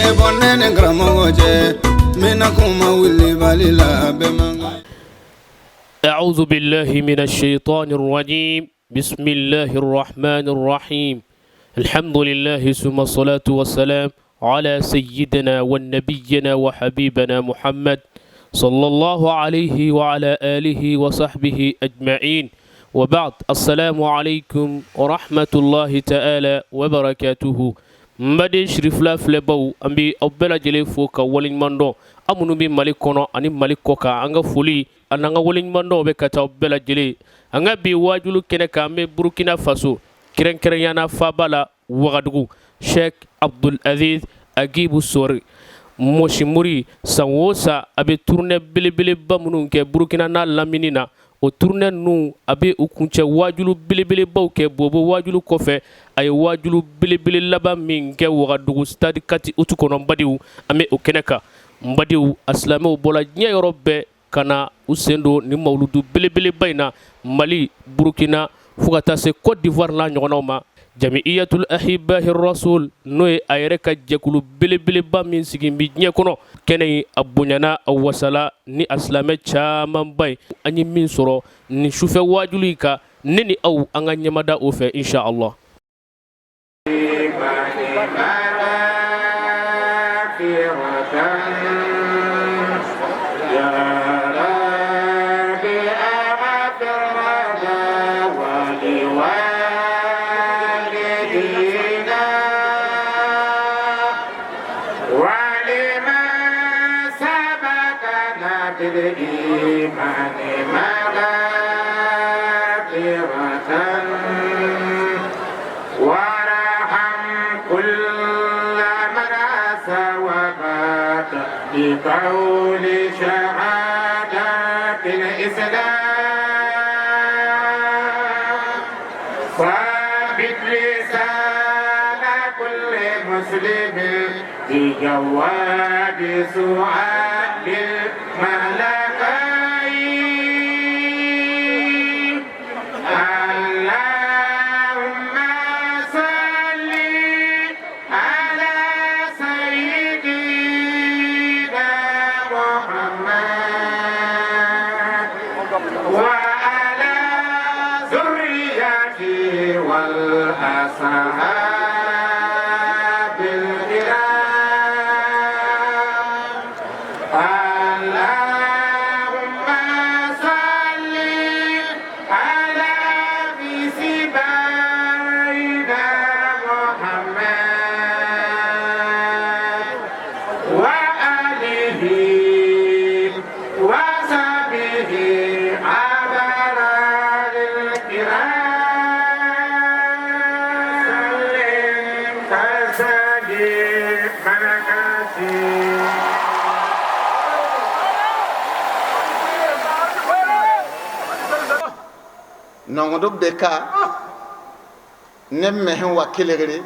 Bɔ ne ni karamɔgɔ cɛ n bɛna kuma wulibali la bɛɛ man kan. أعوذ بالله من الشيطان الرجيم بسم الله الرحمن الرحيم الحمد لله ثم الصلاة والسلام على سيدنا ونبينا وحبيبنا محمد صلى الله عليه وعلى آله وصحبه أجمعين وبعد السلام عليكم ورحمة الله تعالى وبركاته. N baden sirifila filɛbaw, an bɛ aw bɛɛ lajɛlen fo ka waleɲuman dɔn. Aw minnu bɛ Mali kɔnɔ ani Mali kɔ kan, an ka foli ani an ka waleɲuman bɛ ka taa aw bɛɛ lajɛlen. An ka bi wajulu kɛnɛ kan, an bɛ Burukina Faso, kɛrɛnkɛrɛnyana faaba la Wagadugu. Sheikh Abdul Aziz Agibu Sori Mɔsimori, san o san a bɛ tournée belebeleba minnu kɛ Burukina n'a lamini na, o tournée ninnu a bɛ u kuncɛ wajulu belebelebaw kɛ. Bobo wajulu kɔfɛ, a ye wajulu belebele laban min kɛ Wagadugu stade 4 août kɔnɔ, n badenw, an bɛ o kɛnɛ kan. N badenw, a silamɛw bɔra diɲɛ yɔrɔ bɛɛ ka na u sen don nin mawuludu belebeleba in na, Mali, Burukina, fo ka taa se Côte d'Ivoire n'a ɲɔgɔnnaw ma. Jamiyatul Ahibahi Rasul, n'o ye a yɛrɛ ka jɛkulu belebeleba min sigi bi diɲɛ kɔnɔ, kɛnɛ in a bonyana, a wasala ni a silamɛ camanba ye. An ye min sɔrɔ nin sufɛ wajulu in kan, ne ni aw, an ka ɲɛmada o fɛ, insha Allah. بقول شهادة الإسلام ثابت لسان كل مسلم بجواب سؤال الملكين. اللهم صل على سيدنا محمد وعلى ذريته والأصحاب الكرام. اللهم صل على سيدنا محمد وآله وصحبه أبرار الكرام. سلم كسلم ملكاتي. Nongdb be ka neb me sẽn wa kelgre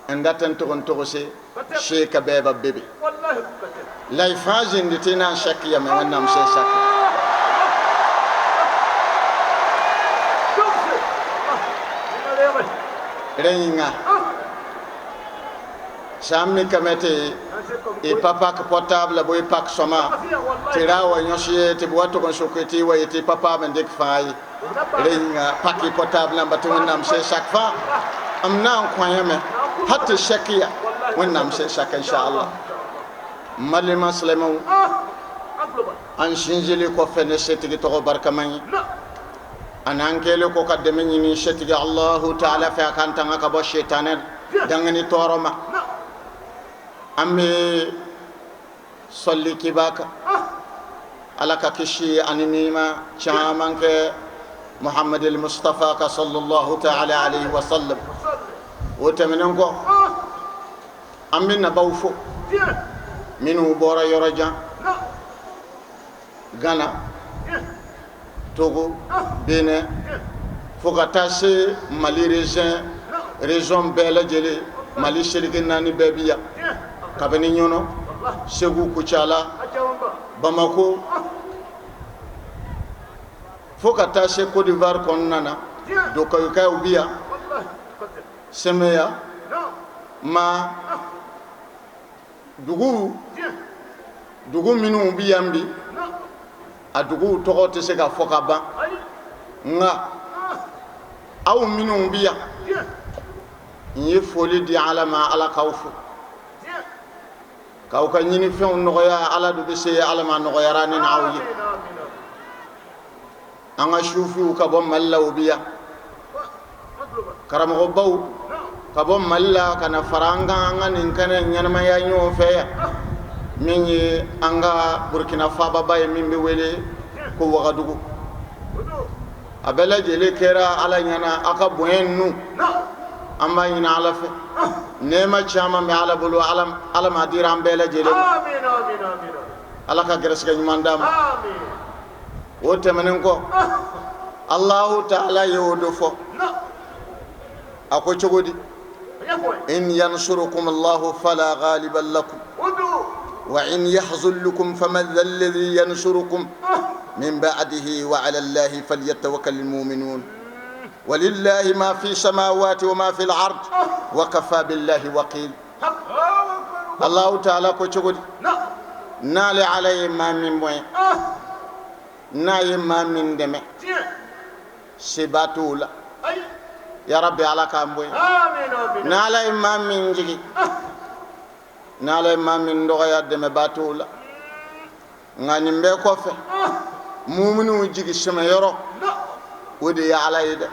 n dat n tʋg n togse seeka bɛɛba bebe la y fãa zĩndi tɩ y na n sak yame Wẽnnaam sẽn sake. Rẽ yĩnga sã n mikame tɩ y pa pak portable bɩ y pak sõma tɩ ra wa yõs ye tɩ b wa tʋg n soke tɩ y wa yetɩ y pa paam n dɩk fãa ye. Rẽ yĩnga pak y portable namba tɩ Wẽnnaam sẽn sak fãa m na n kõ yãme hal tɩ sɛk ya Wẽnnaam sẽn sak, inchallah. Malema silamɛw, an sinzili kɔfɛ ne setigi tɔgɔ barikama ye a n'an kɛlen ko ka dɛmɛ ɲini setigi Alahu taala fɛ, a k'an tanga ka bɔ setanɛ dangani tɔɔrɔ ma. An bɛ sɔli kiba kan, Ala ka kisi ani nima caman kɛ Muhamad el Mustafa ka, sallallahu ta'ala alayhi wa sallam. O tɛmɛnen kɔ, an bɛ nabaw fo minnu bɔra yɔrɔ jan, Ghana, Togo, Benin, fo ka taa se Mali région bɛɛ lajɛlen. Mali seleke naani bɛɛ bi yan, kabini Ɲɔnɔ, Segu, Kucala, Bamako, fo ka taa se Côte d'Ivoire kɔnɔna na, Dokayokaw bi yan, Sɛmɛya ma. Dugu dugu minnu bi yan bi, a duguw tɔgɔ tɛ se ka fɔ ka ban, nka aw minnu bi yan, n ye foli di Ala ma. Ala k'aw fo k'aw ka ɲinifɛnw nɔgɔya. Ala de bɛ se, Ala ma nɔgɔyara ne n'aw ye. An ka sufiw ka bɔ Mali la, o bi yan. Karamɔgɔbaw ka bɔ Mali la ka na fara an kan, an ka nin kɛnɛ ɲɛnamaya ɲɔgɔn fɛ yan, min ye an ka Burukina faababa ye, min bɛ wele ko Wagadugu. A bɛɛ lajɛlen kɛra Ala ɲɛna. Aw ka bonya ninnu, an b'a ɲini Ala fɛ. Nɛɛma caman bɛ Ala bolo, Ala ma dira an bɛɛ lajɛlen ma. Ala ka gɛrɛsɛgɛ ɲuman d'an ma. O tɛmɛnen kɔ, Alahu Taala ye o de fɔ. A ko cogo di? In yansurukum Allahu fala ghaliba lakum wa in yahzulukum faman dha alladhi yansurukum min ba'dihi wa 'ala Allahi falyatawakkalil mu'minun walillahi ma fi samawati wa ma fi al-ard wa kafa billahi wakil. Allahu Taala ko cogo di? N'ale Ala ye maa min bonya, n'a ye maa min dɛmɛ, seba t'o la. Ya Rabbi, Ala k'an bonya. N'Ala ye maa min jigi, n'Ala ye maa min dɔgɔya, dɛmɛba t'o la. Nka nin bɛɛ kɔfɛ, muminuw jigi sɛmɛyɔrɔ, o de ye Ala ye dɛ.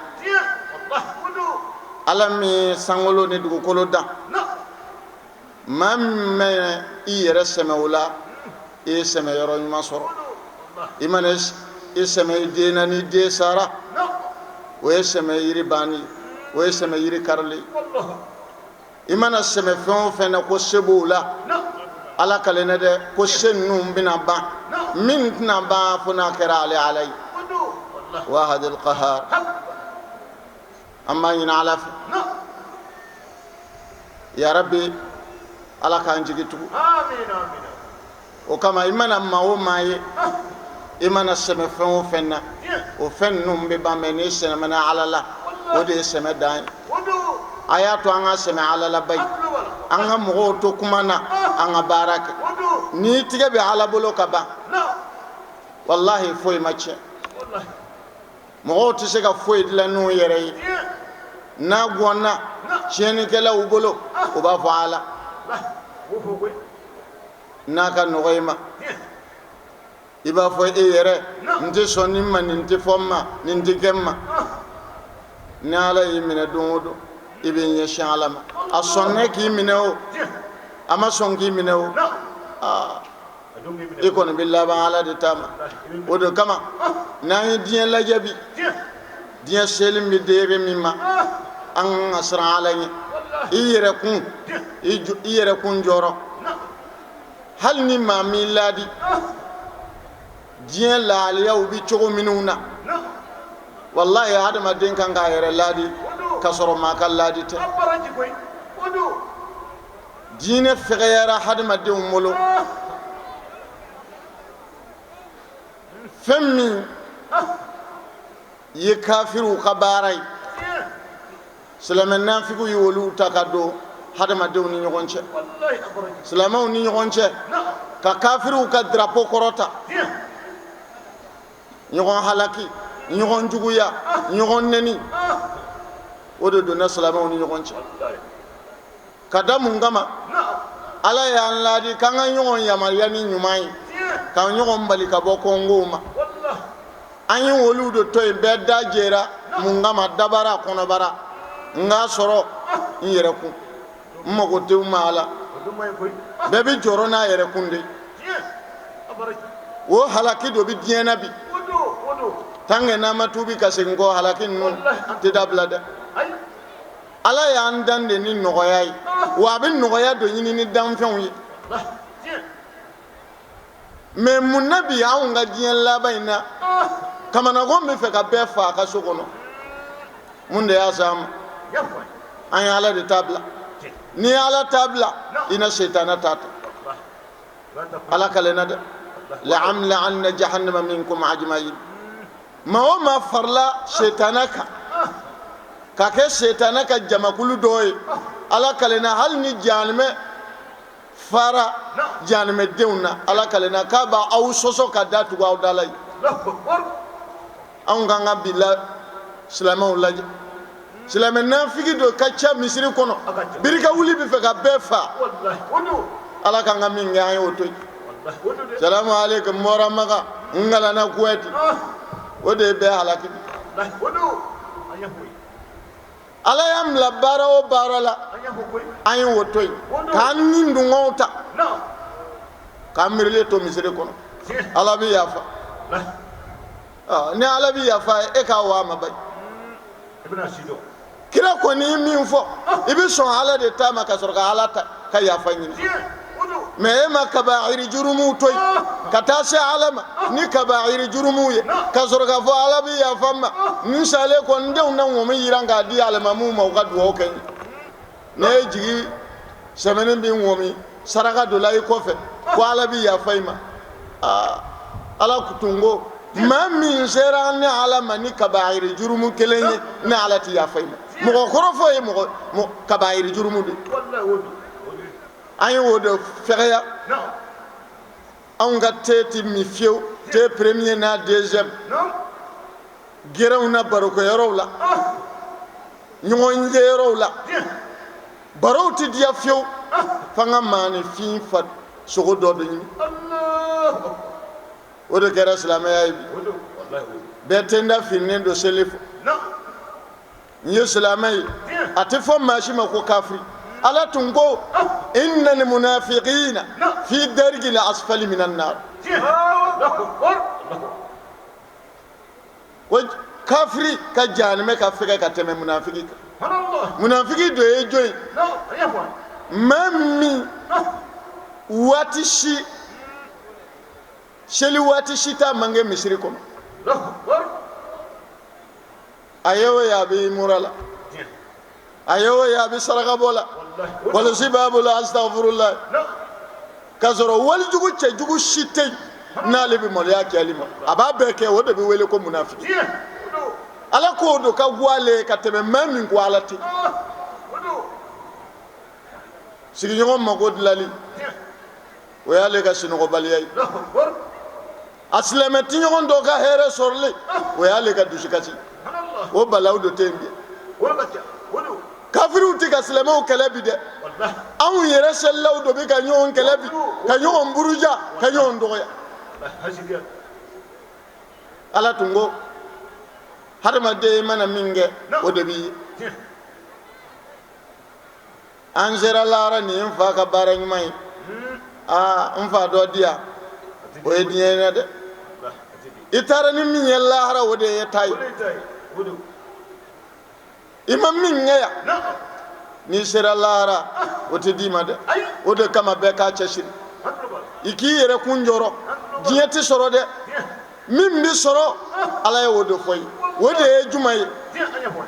Ala min ye sankolo ni dugukolo dan, maa min bɛ i yɛrɛ sɛmɛ o la, i ye sɛmɛyɔrɔ ɲuman sɔrɔ. I mana i sɛmɛ i den na, ni den sara, o ye sɛmɛ yiri banni ye, o ye sɛmɛ yiri karili ye. I mana sɛmɛ fɛn o fɛn na ko se b'o la, Ala kalen dɛ ko se ninnu bɛna ban, min tɛna ban fo n'a kɛra ale Ala ye, wahadil qahar. An b'a ɲini Ala fɛ, ya Rabbi, Ala k'an jigi tugu. O kama, i mana maa o maa ye, i mana sɛmɛ fɛn o fɛn na, o fɛn ninnu bɛ ban, mɛ n'i sɛmɛna Ala la, o de ye sɛmɛ dan ye. A y'a to an ka sɛmɛ Ala la bayi, an ka mɔgɔw to kuma na, an ka baara kɛ. N'i tigɛ bɛ Ala bolo ka ban, walahi, foyi ma tiɲɛ. Mɔgɔw tɛ se ka foyi dilan n'u yɛrɛ ye. N'a gwanna tiɲɛnikɛlaw bolo, u b'a fɔ Ala. N'a ka nɔgɔ i ma, i b'a fɔ e yɛrɛ, n tɛ sɔn nin ma, nin tɛ fɔ n ma, nin tɛ kɛ n ma. Ni Ala y'i minɛ don o don, i bɛ ɲɛsin Ala ma. A sɔnnɛ k'i minɛ o, a ma sɔn k'i minɛ o, aa, i kɔni bɛ laban Ala de ta ma. O de kama, n'an ye diɲɛ lajɛ bi, diɲɛ seli bɛ deere min ma, an kan ka siran Ala ɲɛ. I yɛrɛ kun, i yɛrɛ kun jɔrɔ. Hali ni maa m'i laadi, diɲɛ lahaliyaw bɛ cogo minnu na, walahi, hadamaden kan k'a yɛrɛ laadi k'a sɔrɔ maa ka laadi tɛ. Diinɛ fɛgɛyara hadamadenw bolo. Fɛn min ye kafiriw ka baara ye, silamɛ nafigiw ye olu ta ka don hadamadenw ni ɲɔgɔn cɛ, silamɛw ni ɲɔgɔn cɛ, ka kafiriw ka drapeau kɔrɔta, ɲɔgɔn halaki, ɲɔgɔn juguya, ɲɔgɔn neni. O de donna silamɛw ni ɲɔgɔn cɛ. Ka da mun kama? Ala y'an laadi k'an ka ɲɔgɔn yamaruya ni ɲuman ye, ka ɲɔgɔn bali ka bɔ kɔngow ma. An ye olu de to yen, bɛɛ da jɛra. Mun kama? Dabara kɔnɔbara, n k'a sɔrɔ n yɛrɛ kun, n mago tɛ maa la. Bɛɛ bɛ jɔrɔ n'a yɛrɛ kun de. O halaki dɔ bɛ diɲɛ na bi. Tant que n'an ma tuubi ka segin kɔ, halaki ninnu tɛ dabila dɛ. Ala y'an dan de ni nɔgɔya ye, wa a bɛ nɔgɔya dɔ ɲini ni danfɛnw ye. Mɛ mun na bi, anw ka diɲɛ laban in na, kamanagan bɛ fɛ ka bɛɛ fa a ka so kɔnɔ? Mun de y'a s'an ma? An ye Ala de ta bila. N'i ye Ala ta bila, i na setana ta ta. Ala kalenna dɛ, la'amla anna jahannama minkum ajmain. Maa o maa farila setana kan ka kɛ setana ka jamakulu dɔ ye, Ala kalenna, hali ni jahanamɛ Fara janimɛdenw na Ala kalenna k'a b'a aw sɔsɔ ka da tugu aw da la yen. Anw k'an ka bi la silamɛw lajɛ, silamɛ nafigi dɔ ka ca misiri kɔnɔ, birika wuli bɛ fɛ ka bɛɛ fa. Ala k'an ka min kɛ an y'o to yen. Salamu aleykum n bɔra Maka n kalanna Kuwɛti, o de ye bɛɛ halaki. Ala y'an bila baara o baara la, an ye o to yen k'an ni dungɔw ta k'an miirilen to misiri kɔnɔ. Ala bɛ yafa, ni Ala bɛ yafa e k'a wa ma bayi. Kira kɔni ye min fɔ, i bɛ sɔn Ala de ta ma ka sɔrɔ ka Ala ta ka yafa ɲini. Mais e ma kabairi jurumuw to yen ka taa se Ala ma ni kabairi jurumuw ye ka sɔrɔ k'a fɔ Ala bɛ yafa n ma, n salen kɔ n denw na ŋɔmi yiran k'a di alimamiw ma u ka dugawu kɛ n ye. Ne ye jigi sɛmɛni bɛ ŋɔmi saraka dɔ la i kɔfɛ ko Ala bɛ yafa i ma. Aa, Ala tun ko maa min sera ni Ala ma ni kabairi jurumu kelen ye, ni Ala tɛ yafa i ma. Mɔgɔ kɔrɔfɔ ye mɔgɔ kabairi jurumu de. An ye o de fɛgɛya. Anw ka te ti min fiyewu, te premier n'a deuxième, gɛrɛnw na barokɛyɔrɔw la, ɲɔgɔn yeyɔrɔw la, barow ti diya fiyewu f'an ka maaninfin fa sogo dɔ de ɲini. O de kɛra silamɛya ye bi. Bɛɛ tenda finnen don seli fɔ. N ye silamɛ ye, a tɛ fɔ maa si ma ko kafiri. Ala tun ko innal munafiqina fi darki la asfali minan nar. Ko kafiri ka jahanamɛ ka fɛgɛ ka tɛmɛ munafiki kan. Munafiki dɔ ye jɔn ye? Maa min waati si seli waati si t'a manqué misiri kɔnɔ. A ye o ye a bɛ mura la, a ye o ye a bɛ saraka bɔ la, kɔlɔsi b'a bolo, astagfirullah, k'a sɔrɔ walijugu cɛjugu si tɛ yen n'ale bɛ maloya kɛli ma, a b'a bɛɛ kɛ. O de bɛ wele ko munafiki. Ala k'o don ka go ale ye ka tɛmɛ maa min ko Ala tɛ. Sigiɲɔgɔn mako dilanli, o y'ale ka sunɔgɔbaliya ye. A silamɛ tiɲɔgɔn dɔ ka hɛrɛ sɔrɔli, o y'ale ka dusukasi. O balawu dɔ tɛ yen bi. Kafiriw tɛ ka silamɛw kɛlɛ bi dɛ, anw yɛrɛ selilaw dɔ bɛ ka ɲɔgɔn kɛlɛ bi, ka ɲɔgɔn buruja, ka ɲɔgɔn dɔgɔya. Ala tun ko hadamaden mana min kɛ, o de b'i ye. An sera lahara, nin ye n fa ka baara ɲuman ye, aa n fa dɔ di yan, o ye diɲɛ ye dɛ. I taara ni min ye lahara, o de ye ta ye. I ma min kɛ yan, n'i sera lahara, o tɛ d'i ma dɛ. O de kama bɛɛ k'a cɛsiri, i k'i yɛrɛ kun jɔrɔ. Diɲɛ tɛ sɔrɔ dɛ, min bɛ sɔrɔ Ala ye o de fɔ ye. O de ye juma ye?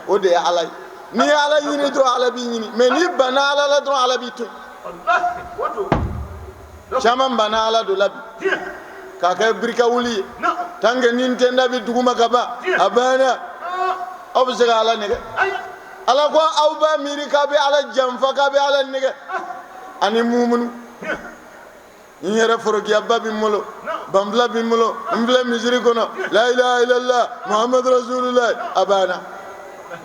O de ye Ala ye. N'i ye Ala ɲini dɔrɔn, Ala b'i ɲini. Mais n'i banna Ala la dɔrɔn, Ala b'i to yen. Caman banna Ala dɔ la bi k'a kɛ birika wuli ye. Tant que ni n tenda bɛ duguma ka ban, a banna. Aw bɛ se ka Ala nɛgɛ? Ala ko aw b'a miiri k'a bɛ Ala janfa, k'a bɛ Ala nɛgɛ ani mumunu. N yɛrɛ forokiyaba bɛ n bolo, banfula bɛ n bolo, n filɛ misiri kɔnɔ, la ilaha illallah muhammadu rasulullah, a banna.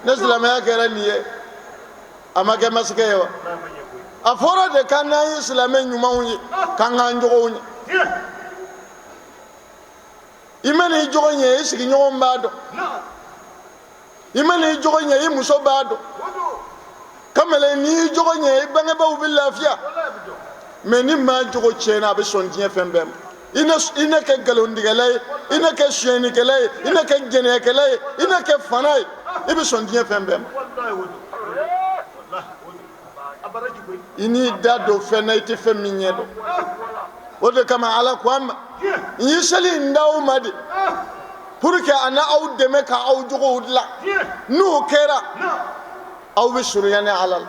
Ne silamɛya kɛra nin ye, a ma kɛ masakɛ ye wa? A fɔra de k'an n'an ye silamɛ ɲumanw ye, k'an k'an jogow ɲɛ. I mana i jogo ɲɛ, i sigiɲɔgɔn b'a dɔn. I mana i jogo ɲɛ, i muso b'a dɔn. Kamalen, n'i y'i jogo ɲɛ, i bangebaaw bɛ lafiya. Mais ni maa jogo tiɲɛna, a bɛ sɔn diɲɛ fɛn bɛɛ ma. I ne kɛ nkalontigɛla ye, i ne kɛ sonyɛnikɛla ye, i ne kɛ jɛnɛyakɛla ye, i ne kɛ fana ye, i bɛ sɔn diɲɛ fɛn bɛɛ ma. I n'i da don fɛn na i tɛ fɛn min ɲɛ dɔn. O de kama Ala ko an ma, n ye seli in d'aw ma de pour que a na aw dɛmɛ ka aw jogow dilan. N'o kɛra, aw bɛ surunya ni Ala la.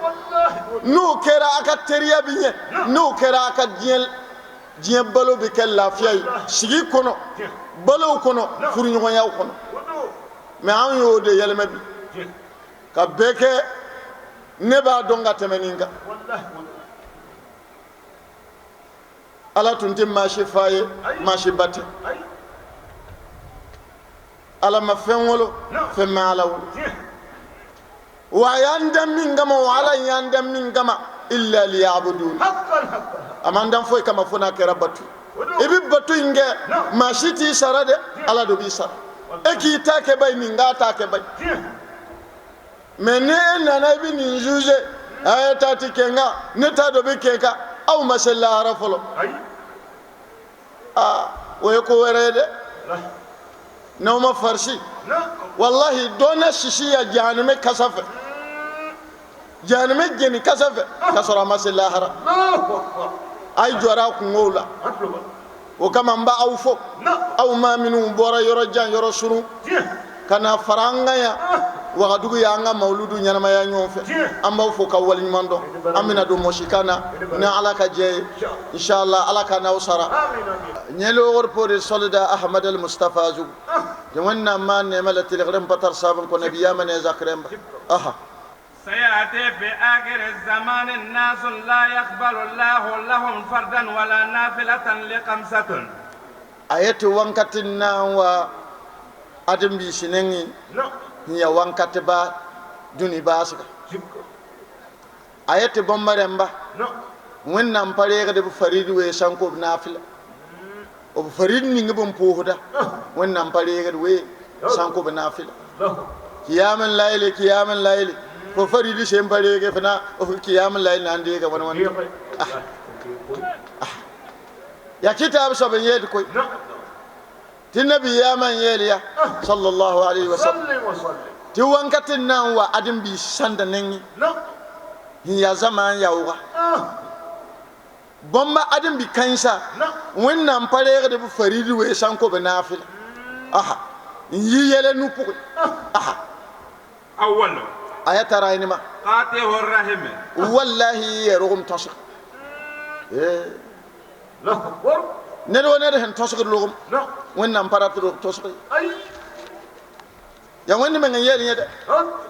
N'o kɛra, aw ka teriya bɛ ɲɛ. N'o kɛra, aw ka diɲɛ balo bɛ kɛ lafiya ye sigi kɔnɔ, balow kɔnɔ, furuɲɔgɔnyaw kɔnɔ. Mais anw y'o de yɛlɛma bi ka bɛɛ kɛ ne b'a dɔn ka tɛmɛ nin kan. Ala tun tɛ maa si fa ye maa si ba tɛ Ala ma fɛn wolo fɛn ma Ala wolo wa a y'an dan min kama wa Ala y'an dan min kama illa liyabudun a m'an dan foyi kama fo n'a kɛra batu i bɛ bato in kɛ maa si t'i sara dɛ Ala de b'i sara e k'i ta kɛ bayi nin k'a ta kɛ bayi mais ni e nana i bɛ nin juge a ye ta ti kɛ nka ne ta dɔ bɛ kɛ kan aw ma se lahara fɔlɔ aa o ye ko wɛrɛ ye dɛ n'aw ma farisi walahi dɔ na sisi ya jahanamɛ kasa fɛ jahanamɛ jeni kasa fɛ k'a sɔrɔ a ma se lahara a ye jɔra a kungow la o kama n b'aw fo aw maa minnu bɔra yɔrɔ jan yɔrɔ surun ka na fara an kan yan Wagadugu y'an ka mawuludu ɲɛnamaya ɲɔgɔn fɛ an b'aw fo ka waleɲuman dɔn an bɛna don mɔsikan na ni Ala ka jɛ ye inshallah Ala ka n'aw sara ɲɛlogor pore solda Ahmad al Mustafa zugu tɩ Wẽnnaam maan neemã la tɩlgr n pa tar saab n kõ nabiyaamã ne a zak rẽmba aha سيأتي في آخر الزمان ناس لا يقبل الله لهم فردا ولا نافلة لخمسة a yetɩ wãnkat n na n wa ãdem-biis nengẽ n ya wãnkat ba dũni baasga a yetɩ bõmba rẽmba Wẽnnaam pa reegd b farid wee sã n ko b naafɩla b farid ning b n pʋʋsda Wẽnnaam pa reegd wee sã n ko b naafɩla kiyam n layli kiyam n layli fo farid sẽn pa reege fo na f kiyam n layl na n deega wãn wãn ya kitaab soab n yeel koe tɩ nabiyaamã n yeel ya sallallahu alayhi wa sallam tɩ wãnkat n na n wa ãdem-biis sãnda nengẽ n yaa zamaan yaooga bõmba ãdem-bi-kãensa Wẽnnaam pa reegd b farid wee sã n ko b naafɩla aha n yi yɛla nu pʋgẽ aha أول a yaa tara nema قاطع الرحم wallahi ya rogem tõsg ned wa ned sẽn tõsgd rogem Wẽnnaam pa rat rog tõsg ye yaa Wẽnd meng n yeel yẽda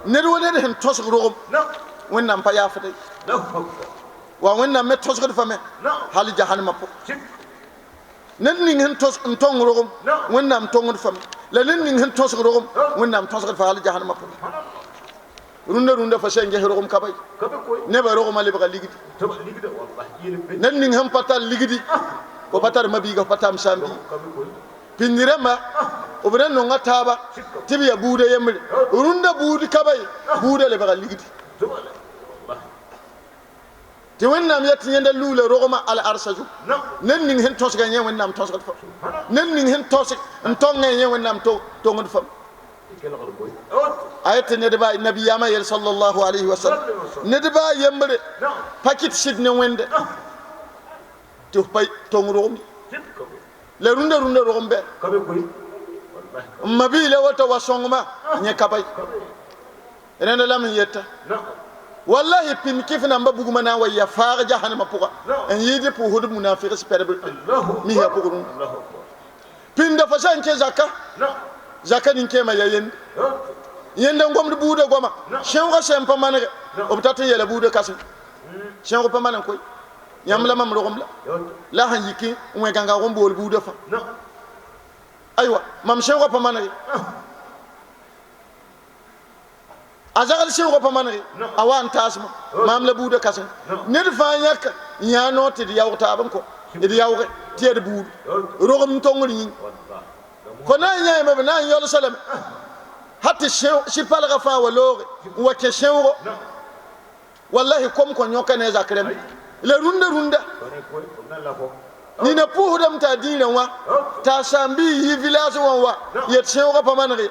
ned wa ned sẽn tõsg rogem Wẽnnaam pa yaafda ye wa Wẽnnaam me tõsgd fa me hal jahanamã pʋgẽ ned ning sẽn tõs n tõng rogem Wẽnnaam tõngd fa me la ned ning sẽn tõsg rogem Wẽnnaam tõsgd fa hal jahanamã pʋgẽ rũndã rũndã fa sẽn ges rogem ka ba ye nebã rogmã lebga ligdi ned ning sẽn pa tar ligdi fo pa tar mabiiga fo pa tam sãn bii pĩnd rãmba b ra nonga taaba tɩ b yaa buuda yembre rũndã buud ka ba ye buudã lebga ligdi tɩ Wẽnnaam yaa tɩ yẽnda luula rogmã al-arsa zug ned ning sẽn tõsga yẽ Wẽnnaam tõsgd fam ned ning sẽn tõsg n tõngã yẽ Wẽnnaam tõngd fam a yetɩ nedba nabiyaamã yel sallallahu alayhi wa sallam nedba a yembre pa kɩt sɩd ne Wẽnde tɩ f pa tõng rogem la rũndã rũndã rogem bɛ n ma biila wata wa sõngmã yẽ ka ba ye rẽnda la m yeta wallahi pĩnd kɩf namba bugmã na n wa ya faag jahanamã pʋga n yɩɩd pʋʋsd munafigs pɛdb misã pʋg rũndã pĩnda fa sã n kẽ zaka zaka nin-kẽemã yaa yende yẽnda n gomd buudã goama sẽoogã sẽn pa manege b tat n yeela buudã kãsem sẽoog pa maneg koe yãmb la mam rogem la la sẽn yiki n wẽ gãnga n bool buudã fãa aywa mam sẽoogã pa manege a zagl sẽoogã pa manege a wa n taasma maam la buudã kãsem ned fãa yãka n yãa noor tɩ d yaoog taab n kõ d yaooge tɩ yaa d buud rogem n tongr yĩng fo na n yãeme b na n yolsa lame hat tɩ sɩ-palgã fãa wa looge n wa kẽ sẽoogo wallahi kom kõ yõka ne a zak rẽmbe la rũndã rũndã nina pʋʋsdame t'a dĩirã wã t'a sãam-biig yi village wã wa yet sẽoogã pa maneg ye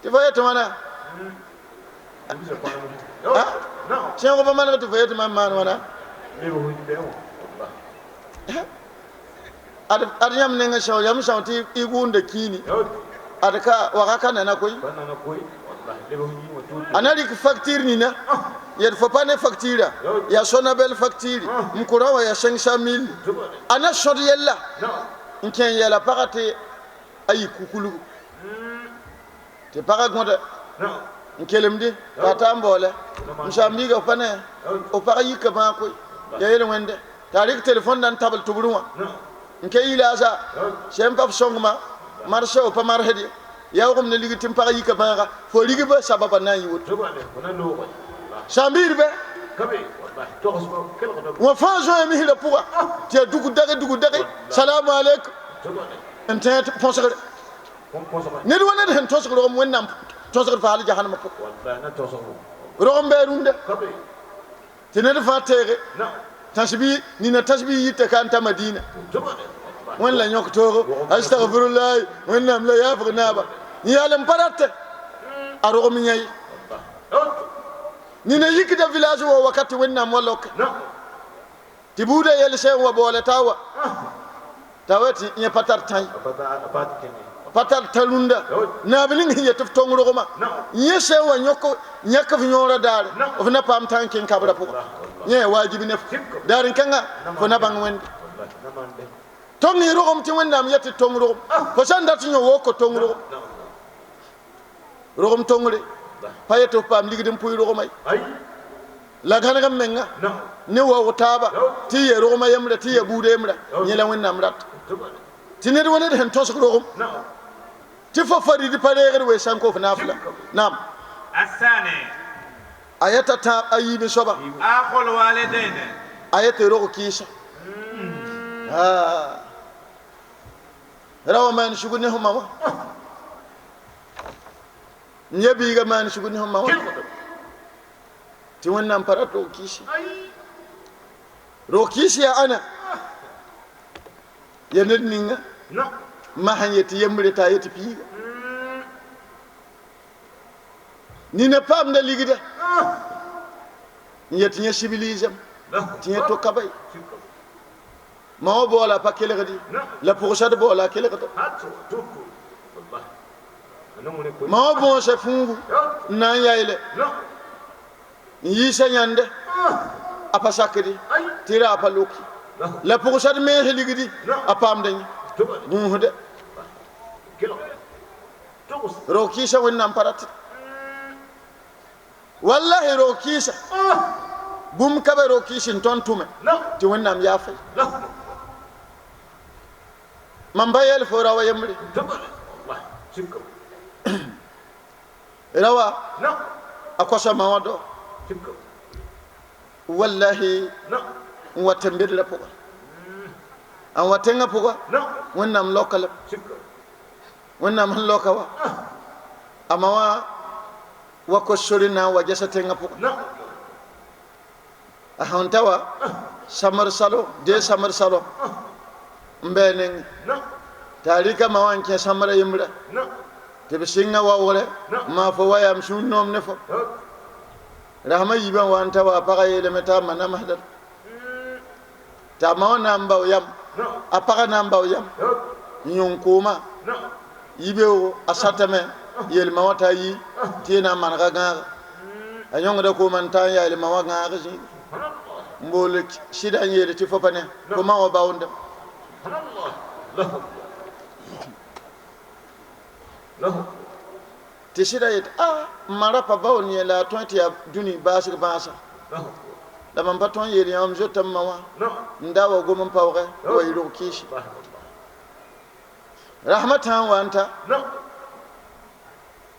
tɩ fa yetɩ wãna sẽoog pa maneg tɩ fa yetɩ mam maan wãna ad yãmb nengã sẽoog yãmb são tɩ y gʋʋnda kĩini ad ka waga ka nana koe a na rɩk facture nina yed fo pa ne facture yaa Sonabel facture n kʋrã wã yaa 500 000 a na sõd yella n kẽ n yeela pagã tɩ a yik kukulugu tɩ pagã gõda n kelemdẽ t'a ta n baoole n saam-biiga f pa ne f pag yika bãag koe yaa yel-wẽnde T'a rɩk telefon na n tabl tʋbrẽ wã n ke yilaasa sẽn pa f sõngma marse pa marsd ye yaoogem ne ligd tɩ n pag yika bãaga fo rigba sababa na n yɩ woto sãn-biidbɛ wã fãa zoe misrã pʋga tɩ yaa dug dage dug dage salamu aleykum n tẽ põsgre ned wa ned sẽn tõsg rogem wẽnnaam tõsgd fa hal jahanamã pʋgẽ rogem bɩ a rũndã tɩ ned fãa teege tãsbi nina tãsbi yita ka n ta madina wẽn la yõk toogo astagfirullahi wẽnnaam la yaafg naaba n yaal n pa rate a rogem yã ye nina yikda village wa wakat wẽnnaam wa loke tɩ buudã yɛl sẽn wa baoola t'a wa t'a wa tɩ yẽ pa tar tã ye pa tar tã rũndã naab ning sẽn yet f tõng rogmã yẽ sẽn wa yãk f yõorã daare f na paam tã n kẽng kabrã pʋgã yẽ waajib ne f daar n kãnga fo na bãng wẽnde tõng y rogem tɩ wẽnnaam yet tɩ tõng rogem fo sã n dat n yõ woko tõng rogem rogem tõngre pa yet f paam ligd n pʋɩ rogmã ye la gãneg n menga ne waoog taaba tɩ y ya rogmã yembrã tɩ y ya buudã yembrã yẽ la wẽnnaam rata tɩ ned wa ned sẽn tõsg rogem tɩ fo farid pa reegd wee sãn ko f naafla naam a yeta tãab a yiib soaba a yetɩ rog kɩɩsa ra wa maan sug ne fo ma wã n ya biiga maan sug ne fo ma wã tɩ wẽnnaam pa rat rog kɩɩse rog kɩɩs yaa ãna ya ned ninga ma sẽn yetɩ yembre t'a yetɩ piiga nina paamda ligda n yetɩ yẽ civilisem tɩ yẽ to-ka ba ye ma wã baoola pa kelgd la pʋgsad baoola a kelgda ma wã bõosa fũugu n na n yayle n yiisa yãnde a pa sakdi tɩ ra a pa loki la pʋgsad mens ligdi a paamda yẽ gũusde rog kɩɩsa wẽnnaam pa rat wallahi rog kɩɩsa bũmb ka be rog kɩɩs n tõnd tʋme tɩ wẽnnaam yaafa mam ba yɛl fo rawa yembre rawa a kosa ma wã dao wallahi n wa tẽn-bedrã pʋga n wa tẽngã pʋga wẽnnaam laoka lame wẽnnaam sẽn laoka wa a ma wã wa kos sori na n wa gɛsa tẽngã pʋga a sẽn ta wa samr salo dee samr salo n bɩ neng t'a rɩka ma wã n kẽ samra yembrã tɩ b sɩnga waoogrɛ maa fo wa yaam sũur noom ne fo rasmã yiibã wa n ta wa a pagã yeelame t'a ma namsda t'a ma wã na n bao yam a pagã na n bao yam n yõng koomã yibeoogo a satame yelma wã t'a yi tɩ yẽ na n manega gãaga a yõngda koomã n ta n yaal ma wã gãag zĩiga n bool sɩda n yeele tɩ fo pa ne fo ma wã baoondame tɩ sɩda yet a n ma rapa baoond yẽ la a tõe tɩ yaa dũni baasg bãasa la mam pa tõe n yeel yã m zoeta m ma wã n da wa gom n paoogɛ wa yɩ rog kɩɩse rasmã tã n wa n ta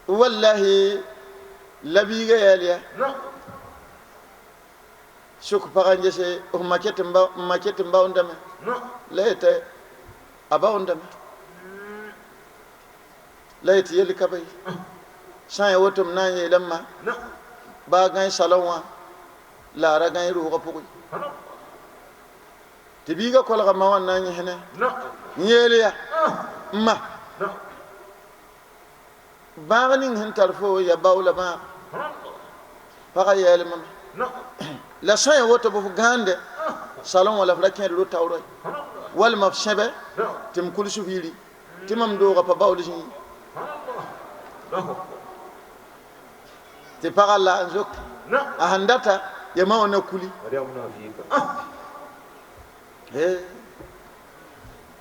wallahi la biiga yaal ya sʋk pagã n gese f ma ket n baoondame la yetɩ a baoondame la yetɩ yel ka ba ye sã n ya woto m na n yeelame ma baa gãe salẽ wã la a ra gãe roogã pʋgẽ tɩ biiga kolga ma wã n na n yẽsne n yeel ya n ma bãag ning sẽn tar fo ya bao la bãag pagã yɛɛlmame la sã n ya woto bɩ f gãande salẽ wã la f ra kẽed ro-taoorã ye walma f sẽbe tɩ m kuls f yiri tɩ mam doogã pa baool zĩig tɩ pagã la n zoke a sẽn data ya ma wã na kuli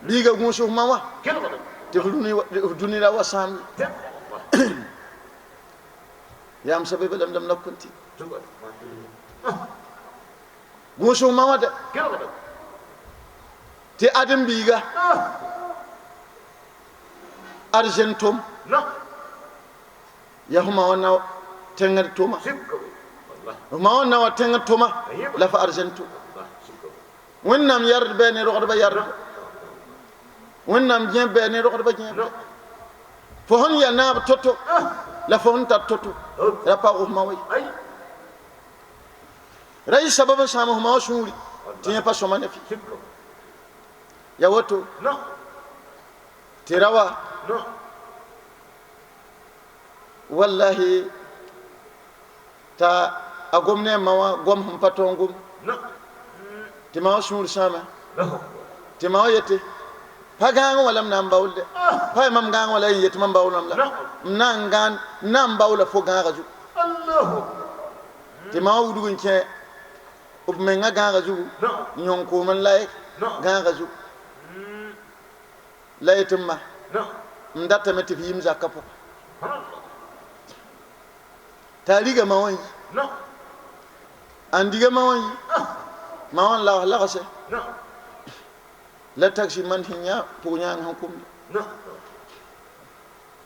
biiga gũus f ma wã tɩ f dũni ra wa sãam ye yaam sabe lam lam na kunti gũus f ma wã dɛ Tɩ ãdem-biiga arzen tʋm ya fo ma wã na tẽngd tʋma fo ma wã na wa tẽngd tʋma la fo arzen tʋm wẽnnaam yard bɩ ne rogdbã yardba wẽnnaam gẽeb bɩ ne rogdbã gẽebda fo sẽn ya naab to-to la fo sẽn tar to-to ra paoog f ma wa ye ra yɩ sabab n sãam f ma wã sũuri tɩ yẽ pa sõma ne fɩ ya woto tɩ ra wa wallahi t'a a gom ne a ma wã gom sẽn pa tõog gom tɩ ma wã sũur sãama tɩ ma wã yete pa gãag wã la m na n baoolde pa mam gãag wã la y yetɩ mam baoolame la m na n gãan n na n baoola fo gãagã zugu tɩ ma wã wudg n kẽ b mengã gãagã zugu n yõng koom n la gãagã zugu la yetɩ m ma m datame tɩ f yim zakã pʋgã t'a riga ma wã yi ãn diga ma wã yi ma wã n lags lagse la taxi man sẽn yã pʋg-yãang sẽn komde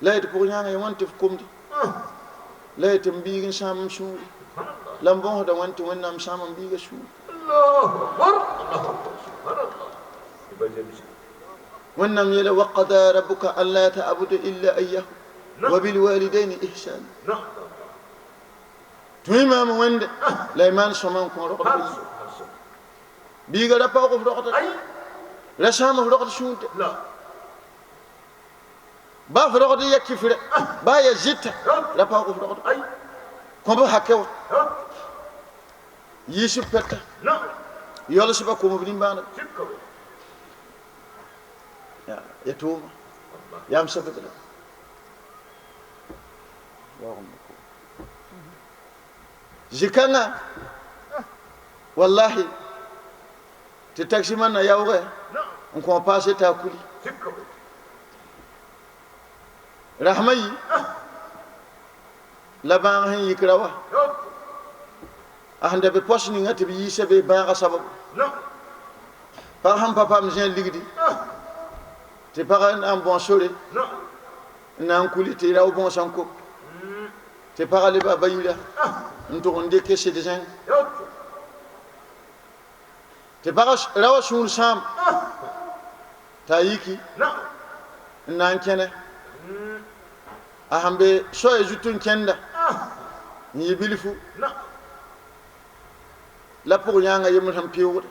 la yetɩ pʋg-yãangã ye wãn tɩ f komde la yetɩ m biig n sãam m sũuri la m bõosda wãn tɩ wẽnnaam sãam m biigã sũuri wẽnnaam yeela waqada rabuka an la ta'budu illa iyyahu wa bilwalidaini ihsana tõe maam wẽnde la y maan sõma n kõ rogdb yi biiga ra paoog f rogda ra sãam f rogd sũur baa f rogd ya kifrɛ baa ya zɩta ra paoog f rogd kõ b hakɛ wã yiis b pɛta yɔlsbã kom b nimbãanega ya tʋʋma yaa m sabd la zikãngã wallahi tɩ taxi man na yaoogɛ n kõ paase t'a kuli rasmã yi la bãag sẽn yik ra wa a sẽn da be pɔs ninga tɩ b yiisa bee bãagã sababu pag sẽn pa paam zẽ ligdi tɩ pag na n bõos sore n na n kuli tɩ rao bõosã n kom tɩ pagã leba ba yira n tʋg n dɩk sed zẽng tɩ pagã ra wa sũur sãam t'a yiki n na n kẽne a sẽn be soaya zut n kẽnda n yɩ bilfu la pʋg-yãangã yembr sẽn pɩʋʋgda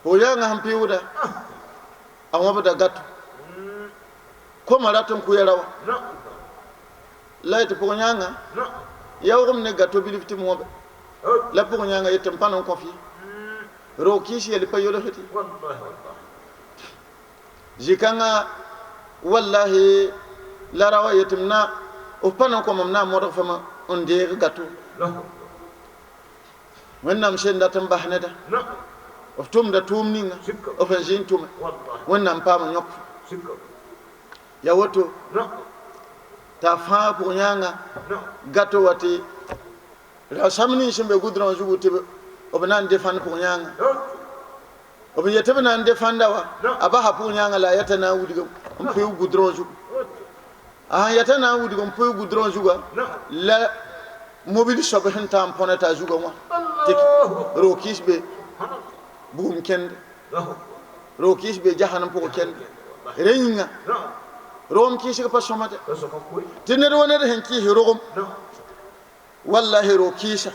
pʋg-yãangã sẽn pɩʋʋda a wãbda gato koma rat n kʋya ra wa la yetɩ pʋg-yãangã yaoogem ne gato bilf tɩ m wãbe la pʋg-yãangã yetɩ m pa n kõ f ye roog kɩɩs yel pa yolsd ye zĩ-kãngã wallahi la ra wa yetɩ m na f pa n kõ mam na n modg fãma n deeg gato wẽnnaam sẽn dat n bas neda f tʋmda tʋʋm ninga f n zĩ n tʋme wẽnnaam paam n yõk ya woto t'a fãag pʋg-yãangã gato wa tɩ ra-sãmb nins sẽn be gʋdrã zugu tɩ b na n defãnd pʋg-yãangã b yetɩ b na n defãnda wa a basa pʋg-yãangã la a yata na n wudg n pʋɩ gʋdrã zugu a sẽn yata na n wudg n pʋɩ gʋdrã zugã la mobil soab sẽn taa n põna t'a zugã wã tɩ roog kɩɩs be bugum kẽnde roog kɩɩs be jahanam pʋgẽ kẽnde rẽ yĩnga rogem kɩɩsg pa sõmade tɩ ned wa ned sẽn kɩɩs rogem wallahi roog kɩɩsa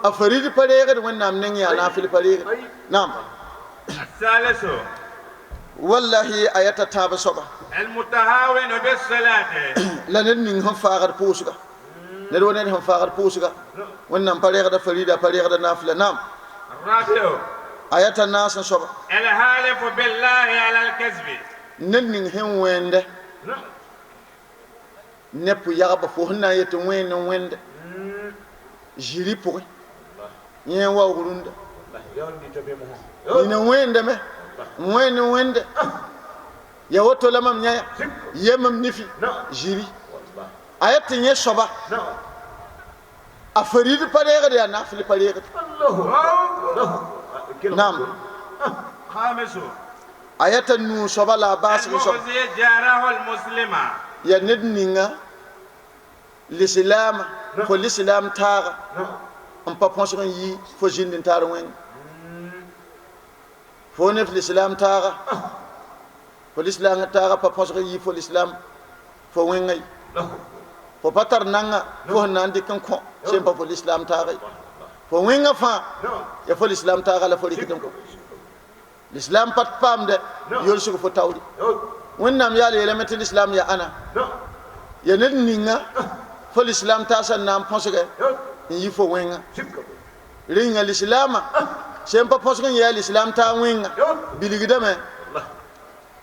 a farid pa reegd wẽnnaam neng yaa naafɩl pa reegd naam wallahi a yata tãab soaba la ned ning sẽn faagd pʋʋsga ned wa ned sẽn faagd pʋʋsga wẽnnaam pa reegda farida pa reegda naafɩla naam a yata naas n soaba ned ning sẽn wẽnde ne pʋ-yagba fo sẽn na n yetɩ wẽnd n wẽnde zĩri pʋgẽ yẽ n waoog rũndã nina wẽndame n wẽnd n wẽnde ya woto la mam yãya yemam nifi zĩri a yet tɩ yẽ soaba a farid pa reegd yaa nafl pa reegd naam خامس ayata nu soba la bas so المؤذي جاره المسلم ya ned ninga l'islam fo l'islam taaga n pa põsg n yi fo zĩnd n tar wẽng fo ne l'islam taaga fo l'islam taaga pa põsg n yi fo l'islam fo wẽnga ye fo pa tar nanga fo sẽn na n dɩk n kõ sẽn pa fo l'islam taaga ye fo wẽnga fãa ya fo l'islam taaga la fo rɩkd n kõ l'islam pa paamde yolsg fo taoore wẽnnaam yaa yeelame tɩ l'islam ya ãna ya ned ninga fo l'islam taasa n na n põsgɛ n yi fo wẽnga rĩnga l'islaama sẽn pa põsg n yaa l'islam taa wẽnga bilgdame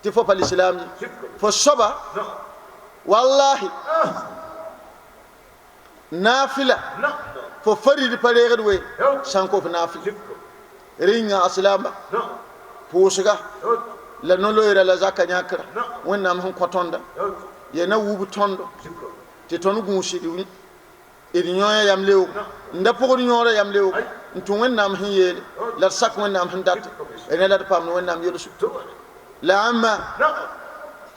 tɩ fo pa l'islam ye fo soaba wallahi naafila fo farid pa reegd we sãn ko f naafila rĩnga asilamba pʋʋsga la no-loeera la zaka yãkra wẽnnaam sẽn kõ tõnda ya na wub tõndo tɩ tõnd gũus d yõoyã yam leoogo n da pʋgd yõorã yam leoogo n tũ wẽnnaam sẽn yeele la d sak wẽnnaam sẽn date ne la d paamd wẽnnaam yelsg la ãmba